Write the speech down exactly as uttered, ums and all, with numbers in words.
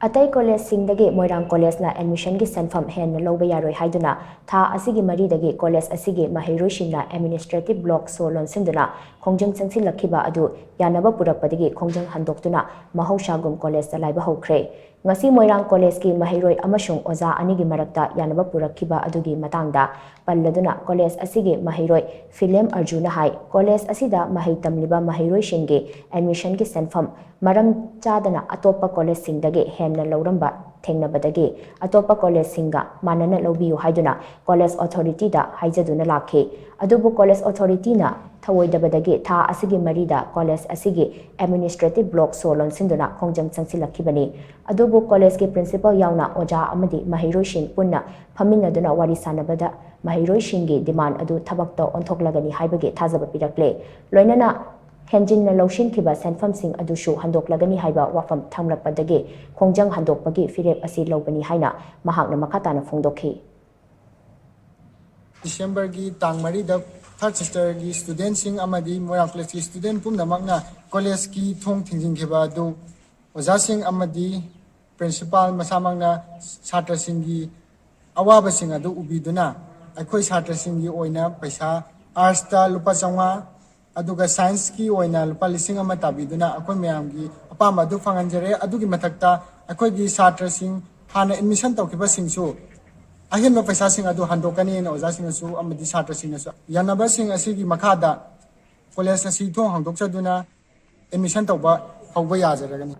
ꯑꯇꯩ ꯀꯣꯂꯦꯖꯁꯤꯡꯗꯒꯤ ꯃꯣꯏꯔꯥꯡ ꯀꯣꯂꯦꯖꯅ ꯑꯦꯗꯃꯤꯁꯟꯒꯤ ꯁꯦꯟꯐꯝ ꯍꯦꯟꯅ ꯂꯧꯕ ꯌꯥꯔꯣꯏ ꯍꯥꯏꯗꯨꯅ ꯊꯥ ꯑꯁꯤꯒꯤ ꯃꯔꯤꯗꯒꯤ ꯀꯣꯂꯦꯖ ꯑꯁꯤꯒꯤ ꯃꯍꯩꯔꯣꯏꯁꯤꯡꯅ ꯑꯦꯗꯃꯤꯅꯤꯁꯇ꯭ꯔꯦꯇꯤꯚ ꯕ꯭ꯂꯣꯛ ꯁꯣ ꯂꯣꯟꯁꯤꯟꯗꯨꯅ ꯈꯣꯡꯖꯪ ꯆꯪꯁꯤꯜꯂꯛꯈꯤꯕ ꯑꯗꯨ ꯌꯥꯅꯕ ꯄꯨꯔꯛꯄꯗꯒꯤ ꯈꯣꯡꯖꯪ ꯍꯟꯗꯣꯛꯇꯨꯅ ꯃꯍꯧꯁꯥꯒꯨꯝ ꯀꯣꯂꯦꯖꯇ ꯂꯥꯏꯕ ꯍꯧꯈ꯭ꯔꯦ꯫ ꯉꯁꯤ ꯃꯣꯏꯔꯥꯡ ꯀꯣꯂꯦꯖꯀꯤ ꯃꯍꯩꯔꯣꯏ ꯑꯃꯁꯨꯡ ꯑꯣꯖꯥ ꯑꯅꯤꯒꯤ ꯃꯔꯛꯇ ꯌꯥꯅꯕ ꯄꯨꯔꯛꯈꯤꯕ ꯑꯗꯨꯒꯤ ꯃꯇꯥꯡꯗ ꯄꯜꯂꯗꯨꯅ ꯀꯣꯂꯦꯖ ꯑꯁꯤꯒꯤ ꯃꯍꯩꯔꯣꯏ ꯐꯤꯂꯦꯝ ꯑꯔꯖꯨꯅ ꯍꯥꯏ, ꯀꯣꯂꯦꯖ ꯑꯁꯤꯗ ꯃꯍꯩ ꯇꯝꯂꯤꯕ ꯃꯍꯩꯔꯣꯏꯁꯤꯡꯒꯤ ꯑꯦꯗꯃꯤꯁꯟꯒꯤ ꯁꯦꯟꯐꯝ ꯃꯔꯝ ꯆꯥꯗꯅ ꯑꯇꯣꯞꯄ ꯀꯣꯂꯦꯖꯁꯤꯡꯗꯒꯤ ꯍꯦꯟꯅ ꯂꯧꯔꯝꯕ ꯊꯦꯡꯅꯕꯗꯒꯤ ꯑꯇꯣꯞꯄ ꯀꯣꯂꯦꯖꯁꯤꯡꯒ ꯃꯥꯟꯅꯅ ꯂꯧꯕꯤꯌꯨ ꯍꯥꯏꯗꯨꯅ ꯀꯣꯂꯦꯖ ꯑꯣꯊꯣꯔꯤꯇꯤꯗ ꯍꯥꯏꯖꯗꯨꯅ ꯂꯥꯛꯈꯤ꯫ ꯑꯗꯨꯕꯨ ꯀꯣꯂꯦꯖ ꯑꯣꯊꯣꯔꯤꯇꯤꯅ ꯊꯧꯑꯣꯏꯗꯕꯗꯒꯤ ꯊꯥ ꯑꯁꯤꯒꯤ ꯃꯔꯤꯗ ꯀꯣꯂꯦꯖ ꯑꯁꯤꯒꯤ ꯑꯦꯗꯃꯤꯅꯤꯁꯇ꯭ꯔꯦꯇꯤꯚ ꯕ꯭ꯂꯣꯛ ꯁꯣ ꯂꯣꯟꯁꯤꯟꯗꯨꯅ ꯈꯣꯡꯖꯪ ꯆꯪꯁꯤꯜꯂꯛꯈꯤꯕꯅꯤ꯫ ꯑꯗꯨꯕꯨ ꯀꯣꯂꯦꯖꯀꯤ ꯄ꯭ꯔꯤꯟꯁꯤꯄꯜ ꯌꯥꯎꯅ ꯑꯣꯖꯥ ꯑꯃꯗꯤ ꯃꯍꯩꯔꯣꯏꯁꯤꯡ ꯄꯨꯟꯅ ꯐꯝꯃꯤꯟꯅꯗꯨꯅ ꯋꯥꯔꯤ ꯁꯥꯟꯅꯕꯗ ꯃꯍꯩꯔꯣꯏꯁꯤꯡꯒꯤ ꯗꯤꯃꯥꯟ ꯑꯗꯨ ꯊꯕꯛꯇ ꯑꯣꯟꯊꯣꯛꯂꯒꯅꯤ ꯍꯥꯏꯕꯒꯤ ꯊꯥꯖꯕ ꯄꯤꯔꯛꯂꯦ꯫ ꯂꯣꯏꯅꯅ ꯍꯦꯟꯖꯤꯟꯅ ꯂꯧꯁꯤꯟꯈꯤꯕ ꯁꯦꯟꯐꯝꯁꯤꯡ ꯑꯗꯨꯁꯨ ꯍꯟꯗꯣꯛꯂꯒꯅꯤ ꯍꯥꯏꯕ ꯋꯥꯐꯝ ꯊꯝꯂꯛꯄꯗꯒꯤ ꯈꯣꯡꯖꯪ ꯍꯟꯗꯣꯛꯄꯒꯤ ꯐꯤꯔꯦꯞ ꯑꯁꯤ ꯂꯧꯕꯅꯤ ꯍꯥꯏꯅ ꯃꯍꯥꯛꯅ ꯃꯈꯥ ꯇꯥꯅ ꯐꯣꯡꯗꯣꯛꯈꯤ꯫ ꯗꯤꯁꯦꯝꯕꯔꯒꯤ ꯇꯥꯡ ꯃꯔꯤꯗ ꯊꯥꯔꯠ ꯁꯤꯁꯇꯔꯒꯤ ꯁ꯭ꯇꯨꯗꯦꯟꯁꯤꯡ ꯑꯃꯗꯤ ꯃꯣꯏꯔꯥꯡ ꯀꯣꯂꯦꯖꯀꯤ ꯁ꯭ꯇꯨꯗꯦꯟ ꯄꯨꯝꯅꯃꯛꯅ ꯀꯣꯂꯦꯖꯀꯤ ꯊꯣꯡ ꯊꯤꯡꯖꯤꯟꯈꯤꯕ ꯑꯗꯨ ꯑꯣꯖꯥꯁꯤꯡ ꯑꯃꯗꯤ ꯄ꯭ꯔꯤꯟꯁꯤꯄꯥꯜ ꯃꯁꯥꯃꯛꯅ ꯁꯥꯇ꯭ꯔꯁꯤꯡꯒꯤ ꯑꯋꯥꯕꯁꯤꯡ ꯑꯗꯨ ꯎꯕꯤꯗꯨꯅ ꯑꯩꯈꯣꯏ ꯁꯥꯇ꯭ꯔꯁꯤꯡꯒꯤ ꯑꯣꯏꯅ ꯄꯩꯁꯥ ꯑꯥꯔꯠꯁꯇ ꯂꯨꯄꯥ ꯆꯥꯝꯃꯉꯥ ꯑꯗꯨꯒ ꯁꯥꯏꯟꯁꯀꯤ ꯑꯣꯏꯅ ꯂꯨꯄꯥ ꯂꯤꯁꯤꯡ ꯑꯃ ꯇꯥꯕꯤꯗꯨꯅ ꯑꯩꯈꯣꯏ ꯃꯌꯥꯝꯒꯤ ꯑꯄꯥꯝꯕ ꯑꯗꯨ ꯐꯪꯍꯟꯖꯔꯦ꯫ ꯑꯗꯨꯒꯤ ꯃꯊꯛꯇ ꯑꯩꯈꯣꯏꯒꯤ ꯁꯥꯇ꯭ꯔꯁꯤꯡ ꯍꯥꯟꯅ ꯑꯦꯗꯃꯤꯁꯟ ꯇꯧꯈꯤꯕꯁꯤꯡꯁꯨ ꯑꯍꯦꯟꯕ ꯄꯩꯁꯥꯁꯤꯡ ꯑꯗꯨ ꯍꯟꯗꯣꯛꯀꯅꯤꯅ ꯑꯣꯖꯥꯁꯤꯡꯅꯁꯨ ꯑꯃꯗꯤ ꯁꯥꯇ꯭ꯔꯁꯤꯡꯅꯁꯨ ꯌꯥꯅꯕꯁꯤꯡ ꯑꯁꯤꯒꯤ ꯃꯈꯥꯗ ꯀꯣꯂꯦꯖ ꯑꯁꯤ ꯊꯣꯡ ꯍꯥꯡꯗꯣꯛꯆꯗꯨꯅ ꯑꯦꯗꯃꯤꯁꯟ ꯇꯧꯕ ꯍꯧꯕ ꯌꯥꯖꯔꯒꯅꯤ꯫